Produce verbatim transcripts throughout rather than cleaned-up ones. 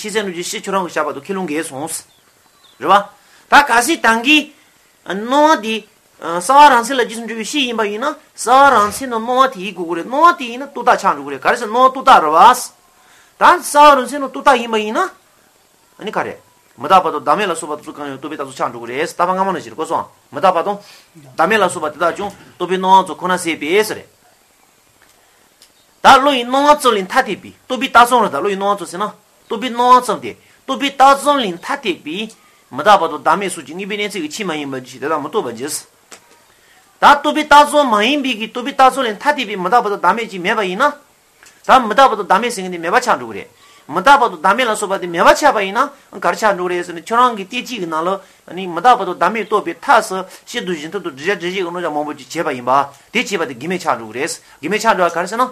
ཕྱི་གསལ་གནོད་བྱེད་གཞི་ཁྱོད་རང་གིས་བཞག་པ་དང་ཁས་ལེན་འགལ་སོང་། རེད་བ། ད་གལ་སྲིད་ད་གིན་སྣང་བ་དེ་གསལ་བ་རང་མཚན་ལ་རྗེས་སུ་འཇུག་པའི་གཞི་ཡིན་པ་ཡིན་ན། གསལ་བ་རང་མཚན་དང་སྣང་བ་དེ་ཡིན་དགོས་ཀྱི་རེད། སྣང་བ་དེ་ཡིན་ན་རྟོག་བཏགས་ཆགས་འགྲོ་གི་རེད། ག་རེ་ཟེར། སྣང་བ་རྟོག་བཏགས་རེད་བ། ད་གསལ་བ་རང་མཚན་དང་རྟོག་བཏགས་ཡིན་པ་ཡིན་ན། ཨ་ནི་ག་རེ། མི་རྟག་པ་དང་བདག་མེད་ལ་སོགས་པ་དེ་ཚོ་གང་ཡང་རྟོག་པའི་རྟགས་ཚོ་ཆགས་འགྲོ་གི་རེད། ལྟ་བ་སྔ་མ་ནང་བཞིན་གོ་སོང་། མི་རྟག་པ་དང་བདག་མེད་ལ་སོགས་པ་དེ་དག་ཀྱང་རྟོག་པའི་སྣང་བ་ཚོ་ཁོ་ན་ཟད་པས་ཟེར་རེད། ད་བློ་ཡི་སྣང་བ་ཚོ་ལས་ཐ་དད་པའི་རྟོག་པའི་རྟགས་ཚོ་རེད། ད་བློ་ཡི་སྣང་བ་ཚོ་ཟེར་ན། རྟོག་པའི་སྣང་བ་ཙམ་སྟེ། རྟོག་པའི་རྟགས་ཚོ་ལས་ཐ་དད་པའི་མི་རྟག་པ་དང་བདག་མེད་སོགས་ཀྱི་དངོས་པོའི་གནས་ཚུལ་གྱི་ཆོས་མ་ཡིན་པ་ཞིག་དེ་དག་མི་རྟོགས་པར་འགྱུར། ད་རྟོག་པའི་རྟགས་ཚོ་མ་ཡིན་པའི་གི་རྟོག་པའི་རྟགས་ཚོ་ལས་ཐ་དད་པའི་མི་རྟག་པ་དང་བདག་མེད་ཅིག་མེད་པ་ཡིན་ན། ད་མི་རྟག་པ་དང་བདག་མེད་ཟེར་མཁན་དེ་མེད་པ་ཆགས་འགྲོ་གི་རེད། མི་རྟག་པ་དང་བདག་མེད་ལ་སོགས་པ་དེ་མེད་པ་ཆགས་པ་ཡིན་ན་ག་རེ་ཆགས་འགྲོ་གི་རེད་ཟེར་ན། ཁྱོད་རང་གི་ལྟས་གཅིག་གི་ནང་ལ་ནི་མི་རྟག་པ་དང་བདག་མེད་རྟོགས་པའི་ཐབས་སུ་སྤྱི་དང་གཞན་མཐུན་དང་བསྒྲུབ་བྱ་སྒྲུབ་བྱེད་ཀྱི་རྣམ་གཞག་མང་པོ་ཅིག་བྱས་པ་ཡིན་པ། དེ་བྱས་པ་དེ་དགེ་མེད་ཆགས་འགྲོ་གི་རེད། དགེ་མེད་ཆགས་འགྲོ་བ་ག་རེ་ཟེར་ན།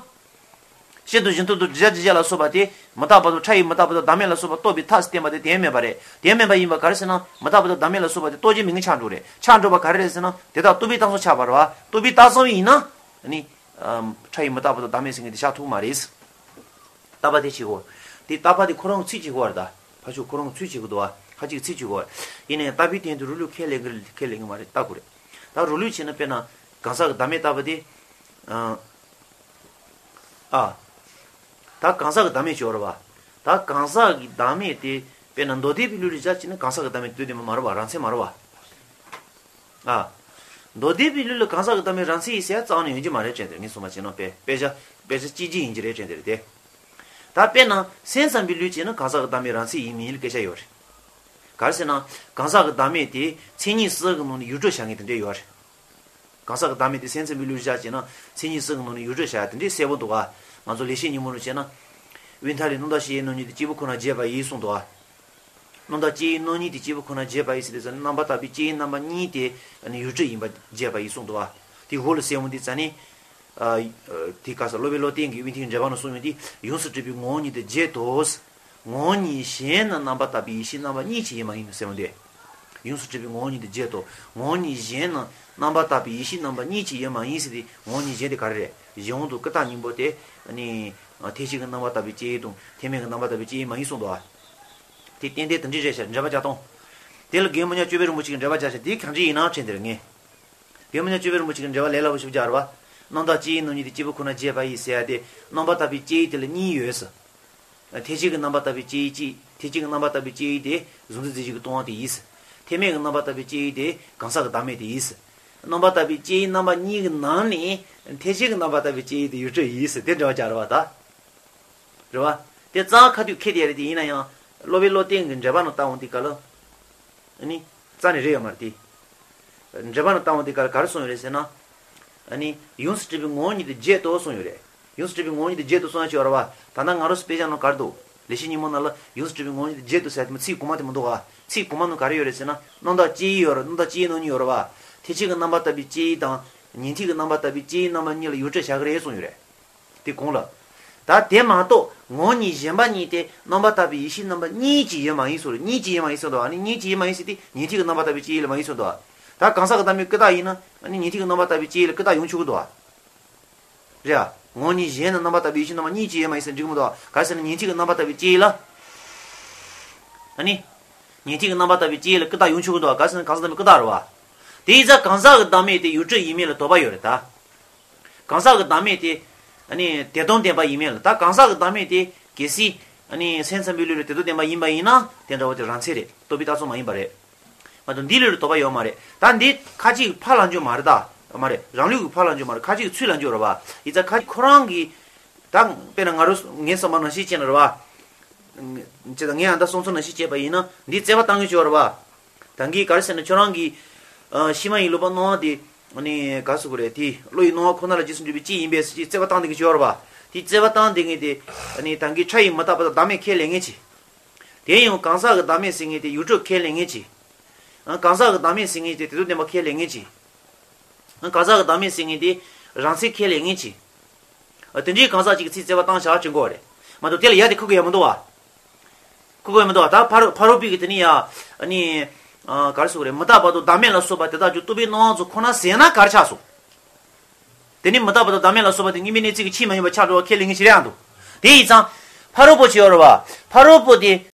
སྤྱི་དང་གཞན་མཐུན་དང་བསྒྲུབ་བྱ་སྒྲུབ་བྱེད་ལ་སོགས་པ་དེ་མི་རྟག་པ་དང་ཕྲ་ཡི་མི་རྟག་པ་དང་བདག་མེད་ལ་སོགས་པ་རྟོགས་པའི་ཐབས་སུ་བསྟན་པ་དེ་དོན་མེད་པ་རེད། དོན་མེད་པ་ཡིན་པ་ག་རེ་ཟེར་ན། མི་རྟག་པ་དང་བདག་མེད་ལ་སོགས་པ་དེ་རྟོགས་བྱའི་མིང་ཆགས་འགྲོ་གི་རེད། ཆགས་འགྲོ་བ་ག་རེ་རེད་ཟེར་ན། དེ་དག་རྟོག་པའི་རྟགས་ཚོ་ཆགས་པ་རེད་བ། རྟོག་པའི་རྟགས་ཚོ་ཡིན་ན། ནི། ཕྲ་ཡི་མི་རྟག་པ་དང་བདག་མེད་ཟེར་མཁན་དེ་ཆགས་ཐུབ་མ་རེད། རྟག་པ་དེ་བྱེད་དགོས། དེ་རྟག་པ་དེ་ཁོ་རང་ཚིག་བྱེད་དགོས་པ་རེད་ད། ཕར་ཕྱོགས་ཁོ་རང་ཚིག་བྱེད་དགོས་འདུག་བ། ཁ་ཅིག་ཚིག་བྱེད་དགོས་པ་རེད། ཡིན་ནའི་ལྟ་བུའི་སྟེང་དུ་རུ་ལུགས་ཁས་ལེན་གི་ཁས་ལེན་གི་མ་རེད། ལྟ་དགོས་རེད། ད་རུ་ལུགས་བྱས་ན་དཔེར་ན། གང་ཟག་གི་བདག་མེད་ལྟ་བུ་དེ། ཨ། ད་གང་ཟག་གི་བདག་མེད་ཅིག་ཡོད་རེད་བ། ད་གང་ཟག་གི་བདག་མེད་དེ་དཔེར་ན་མདོ་སྡེ་པའི་ལུགས་ལ་བཞག་བྱས་ན་གང་ཟག་གི་བདག་མེད་དེ་དོན་དམ་མ་རེད་བ། རང་མཚན་མ་རེད་བ། ཨ། མདོ་སྡེ་པའི་ལུགས་ལ་གང་ཟག་གི་བདག་མེད་རང་མཚན་ཡིན་ཟེར་རྩ་བ་ནས་ཡོང་གི་མ་རེད་དྲན་དེ། ངས་གསུངས་པ་བྱས་ན་དཔེ་དཔེ་ཆ་དཔེ་ཆ་གཅིག་གཅིག་ཡིན་གྱི་རེད་དྲན་དེ་རེད་དེ། ད་དཔེར་ན་སེམས་ཙམ་པའི་ལུགས་བྱས་ན་གང་ཟག་གི་བདག་མེད་རང་མཚན་ཡིན་མིན་ལ་སྐད་ཆ་ཡོད་རེད། ག་རེ་ཟེར་ན། གང་ཟག་གི་བདག་མེད་དེ་མཚན་ཉིད་གསུམ་གྱི་ནང་ནས་ཡུལ་གྲུ་བྱ་ངེས་དེ་འདྲས་ཡོད་རེད། གང་ཟག་གི་བདག་མེད་དེ་སེམས་ཙམ་པའི་ལུགས་བཞག་བྱས་ན་མཚན་ཉིད་གསུམ་གྱི་ནང་ནས་ཡུལ་གྲུ་བྱ་ཡ་དེ་འདྲས་གསལ་པོ་འདུག་ག་ང་ཚོ་ལེགས་བཤད་སྙིང་པོ་ནང་བྱས་ན། དབུས་མཐའ་ལས་སྣང་བཏགས་གཞིའི་སྣང་བརྙན་དེ་སྐྱེས་བུ་ཁོ་ན་བྱས་པ་ཡིན་གསུངས་འདུག་ག་སྣང་བཏགས་སྐྱེ་བོའི་སྣང་བརྙན་དེ་སྐྱེས་བུ་ཁོ་ན་བྱས་པ་ཡིན་ཟེར་དུས་ཙ་ན་རྣམ་པར་དག་པའི་སྐྱེ་བོའི་རྣམ་པ་གཉིས་དེ་ཡུལ་གྲུ་ཡིན་པ་བྱས་པ་ཡིན་གསུངས་འདུག་ག་དེ་འོག་ལ་གསལ་པོ་འདི་ཙ་ནི། དེ་ག་ས་སློབ་དཔོན་བློ་བརྟན་གྱིས་དབུས་མཐའི་འགྲེལ་པ་ནང་གསུངས་ཡོད་དེ། ཡོངས་སུ་གྲུབ་པའི་ངོ་བོ་ཉིད་དུ་བརྗོད་དོ། ངོ་བོ་ཉིད་གཞན་ནི་རྣམ་པར་དག་པའི་ཡེ་ཤེས་རྣམ་པ་གཉིས་ཀྱིས་ཡོད་མ་ཡིན་ནོ་གསལ་པོ་འདི། ཡོངས་སུ་གྲུབ་པའི་ངོ་བོ་ཉིད་དུ་བརྗོད་དོ། ངོ་བོ་ཉིད་གཞན་ནི་རྣམ་པར་དག་པའི་ཡེ་ཤེས་རྣམ་པ་གཉིས་ཀྱིས་ཡོད་མ་ཡིན་ཟེར་ཏེ། ངོ་བོ་ཉིད་གཞན་དེ་ག་རེ་རེད། གཞན་དབང་དང་ཀུན་བཏགས་གཉིས་པོ་དེ་ནི། ཐེག་ཆེན་གྱི་རྣམ་པར་དག་པའི་སྐྱེ་བོ་དང་ཐེག་དམན་གྱི་རྣམ་པར་དག་པའི་སྐྱེ་བོ་མ་ཡིན་གསུངས་འདུག་ག་དེ་ཏན་ཏན་དེ་འདྲ་རེད་ཤག་འགྲེལ་པ་རྒྱག་སྟངས། དེ་ལ་རྒན་མོ་ཉག་སྤྱོད་པའི་རིན་པོ་ཆེ་གིས་འགྲེལ་པ་རྒྱག་ཤག་དེ་གང་ཅི་ཡིན་ན་དྲན་དེ་རེད་ངས། རྒན་མོ་ཉག་སྤྱོད་པའི་རིན་པོ་ཆེ་གི་འགྲེལ་པ་ལས་སླ་པོ་ཞིག་སྦྱར་བ། རྣམ་དག་སྤྱི་ཡི་སྣང་བརྙན་དེ་སྐྱེས་བུ་ཁོ་ན་བྱས་པ་ཡིན་ཟེར་ཡ་དེ། རྣམ་པར་དག་པའི་སྤྱི་ཡི་དེ་ལ་གཉིས་ཡོད་ཟེར། ཐེག་ཆེན་གྱི་རྣམ་པར་དག་པའི་སྤྱི་ཡི་གཅིག་ཐེག་ཆེན་གྱི་རྣམ་པར་དག་པའི་སྤྱི་ཡི་དེ་གཟུང་འཛིན་རྫས་གཞན་གྱི་སྟོང་པ་དེ་ཡིན་ཟེར། ཐེག་དམན་གྱི་རྣམ་པར་དག་པའི་སྤྱི་ཡི་དེ་གང་ཟག་གི་བདག་མེད་དེ་ཡིན་ཟེར། རྣམ་པར་དག་པའི་སྤྱི་ཡི་རྣམ་པ་གཉིས་ཀྱི་ནང་ནས་ཐེག་ཆེན་གྱི་རྣམ་པར་དག་པའི་སྤྱི་ཡི་དེ་ཡུལ་གྲུ་ཡིན་ཟེར། དེ་འགྲེལ་པ་རྒྱག་རེད་བ་ད། རེད་བ། དེ་རྩ་བ་ཁ་ཐུག་ཁེལ་དེ་རེད་དེ། ཡིན་ན་ཡང་། སློབ་དཔོན་བློ་བརྟན་གྱི་འགྲེལ་པ་ནང་ལྟ་འོང་དེ་ག་ལ། ཨ་ནི། རྩ་ནས་རེད་ཡོད་མ་རེད་དེ། འགྲེལ་པ་ནང་ལྟ་འོང་དེ་ག་ལ་ག་རེ་གསུངས་ཡོད་རེད་ཟེར་ན། ཨ་ནི། ཡོངས་སུ་གྲུབ་པའི་ངོ་བོ་ཉིད་དུ་བརྗོད་དོ་གསུངས་ཡོད་རེད། ཡོངས་སུ་གྲུབ་པའི་ངོ་བོ་ཉིད་དུ་བརྗོད་དོ་གསུངས་ཡ་ཅིག་ཡོད་རེད་བ། ད་ལྟ་ང་རང་ཚོ་དཔེ་ཆ་ནང་ག་རེ་འདུག་ལེགས་བཤད་སྙིང་པོ་ནང་ལ་ཡོངས་སུ་གྲུབ་པའི་ངོ་བོ་ཉིད་དུ་བརྗོད་དོ་ཟེར་ཡ་དེ་མོ་ཚིག་གོང་མ་དེ་མི་འདུག་ག་ཚིག་གོང་མ་ནང་ག་རེ་ཡོད་རེད་ཟེར་ན། རྣམ་དག་སྤྱི་ཡི་ཡོད་རེད། རྣམ་དག་སྤྱི་ཡི་སྣང་བརྙན་ཡོད་རེད་བ། ཐེག་ཆེན་གྱི་རྣམ་པར་དག་པའི་སྤྱི་ཡི་དང་། ཉན་ཐོས་ཀྱི་རྣམ་པར་དག་པའི་སྤྱི་ཡི་རྣམ་པ་གཉིས་ལ་ཡུལ་གྲུ་བྱ་གི་རེད་གསུངས་ཡོད་རེད། དེ་གོང་ལ། ད་དེ་མ་གཏོགས་ངོ་བོ་ཉིད་གཞན་པ་གཉིས་དེ་རྣམ་པར་དག་པའི་ཡེ་ཤེས་རྣམ་པ་གཉིས་ཀྱིས་ཡོད་མ་ཡིན་གསུངས་རེད། གཉིས་ཀྱིས་ཡོད་མ་ཡིན་གསུངས་འདུག་ཨ་ནི་གཉིས་ཀྱིས་ཡོད་མ་ཡིན་ཟེར་དེ་ཉན་ཐོས་ཀྱི་རྣམ་པར་དག་པའི་སྤྱི་ཡི་ལ་མ་ཡིན་གསུངས་འདུག་ད་གང་ཟག་གི་བདག་མེད་ཀུན་བཏགས་ཡིན་ན་ཨ་ནི་ཉན་ཐོས་ཀྱི་རྣམ་པར་དག་པའི་སྤྱི་ཡི་ལ་ཀུན་བཏགས་ཡོང་ཆོག་གི་འདུག་ཨ། རེད་ཨ། ངོ་བོ་ཉིད་གཞན་ནི་རྣམ་པར་དག་པའི་ཡེ་ཤེས་རྣམ་པ་གཉིས་ཀྱིས་ཡོད་མ་ཡིན་ཟེར་འགྲིག་གི་མི་འདུག་ཨ། ག་རེ་ཟེར་ན་ཉན་ཐོས་ཀྱི་རྣམ་པར་དག་པའི་སྤྱི་ཡི་ལ། ཨ་ནི། ཉན་ཐོས་ཀྱི་རྣམ་པར་དག་པའི་སྤྱི་ཡི་ལ་ཀུན་བཏགས་ཡོང་ཆོག་གི་འདུག་ཨ། ག་རེ་ཟེར་ན་གང་ཟག་བདག་མེད་ཀུན་བཏགས་རེད་བ། དེ་ཡིན་ཙང་གང་ཟག་གི་བདག་མེད་དེ་ཡུལ་གྲུ་ཡིན་མིན་ལ་དོགས་པ་ཡོད་རེད་ད། གང་ཟག་གི་བདག་མེད་དེ། ཨ་ནི་དོན་དམ་བདེན་པ་ཡིན་མིན་ལ། ད་གང་ཟག་གི་བདག་མེད་དེ་གལ་སྲིད། ཨ་ནི་སེམས་ཙམ་པའི་ལུགས་ལ་དོན་དམ་བདེན་པ་ཡིན་པ་ཡིན་ན་དེ་འདྲ་བ་དེ་རང་མཚན་རེད། རྟོག་པའི་རྟགས་ཚོ་མ་ཡིན་པ་རེད། མ་གཏོགས་འདིའི་ལུགས་ལ་དོགས་པ་ཡོད་མ་རེད། ད་འདི་ཁ་ཅིག་ཕར་ལ་འཇུག་མ་རེད་ད། མ་རེད། རང་ལུགས་ཀྱི་ཕར་ལ་འཇུག་མ་རེད། ཁ་ཅིག་ཚུར་ལ་འཇུག་རེད་བ། ཡིན་ཙང་ཁ་ཅིག་ཁོ་རང་གི། ད་དཔེར་ན་ང་རང་ངའི་བསམ་པ་ནང་བཞིན་བྱས་ན་རེད་བ། ཅེས་དང་ངས་ཨ་ད་སོང་ཚོ་ནང་བཞིན་བྱས་པ་ཡིན་ན་འདི་རྩོད་པ་བཏང་གི་ཆོག་རེད་བ། ད་གིན་ག་རེ་ཟེར་ན་ཁྱོད་རང་གིས། ཨ་ཕྱི་མ་ཡི་བློ་པ་སྣང་བ་དེ། ཨ་ནི་ག་ཟེར་དགོས་རེད་དེ། བློ་ཡི་སྣང་བ་ཁོ་ན་ལ་རྗེས་སུ་འཇུག་པའི་སྤྱི་ཡིན་པས་ཟེར་ཅིག་རྩོད་པ་བཏང་བསྡད་ཀྱི་ཆོག་རེད་བ། དེ་རྩོད་པ་བཏང་བསྡད་མཁན་དེ། ཨ་ནི་ད་གིན་ཕྲ་ཡི་མི་རྟག་པ་དང་བདག་མེད་ཁས་ལེན་མཁན་ཅིག་དེ་ཡང་གང་ཟག་གི་བདག་མེད་ཟེར་མཁན་དེ་ཡུལ་གྲུ་ཁས་ལེན་མཁན་ཅིག་ཨ་གང་ཟག་གི་བདག་མེད་ཟེར་མཁན་དེ་དེ་དོན་བདེན་པ་ཁས་ལེན་མཁན་ཅིག་ཨ་གང་ཟག་གི་བདག་མེད་ཟེར་མཁན་དེ་རང་མཚན་ཁས་ལེན་མཁན་ཅིག་ཨ་དེ་འདྲའི་གང་ཟག་ཅིག་གི་ཚིག་རྩོད་པ་བཏང་བཞག་ཅིག་དགོས་པ་རེད། མ་གཏོགས་དེ་ལ་ཡ་དེ་ཁུག་གི་ཡོད་མི་འདུག་བ། ཁུག་གི་ཡོད་མི་འདུག་བ། ད་ཕ་རོ་ཕ་རོལ་པོའི་གི་དེ་ནི་ཡ། ཨ་ནི། ཨ་ག་རེ་ཟེར་དགོས་རེད། མི་རྟག་པ་དང་བདག་མེད་ལ་སོགས་པ་དེ་དག་ཀྱང་རྟོག་པའི་སྣང་བ་ཚོ་ཁོ་ན་ཟད་ན་ག་རེ་ཆགས་སོང་། དེ་ནི་མི་རྟག་པ་དང་བདག་མེད་ལ་སོགས་པ་དེ་དངོས་པོའི་གནས་ཚུལ་གྱི་ཆོས་མ་ཡིན་པ་ཆགས་འགྲོ་བ་ཁས་ལེན་མཁན་ཞིག་རེད་ཨ་འདུག་དེ་ཡིན་ཙང་། ཕ་རོལ་པོ་ཅིག་ཡོད་རེད་བ། ཕ་རོལ་པོ་དེ།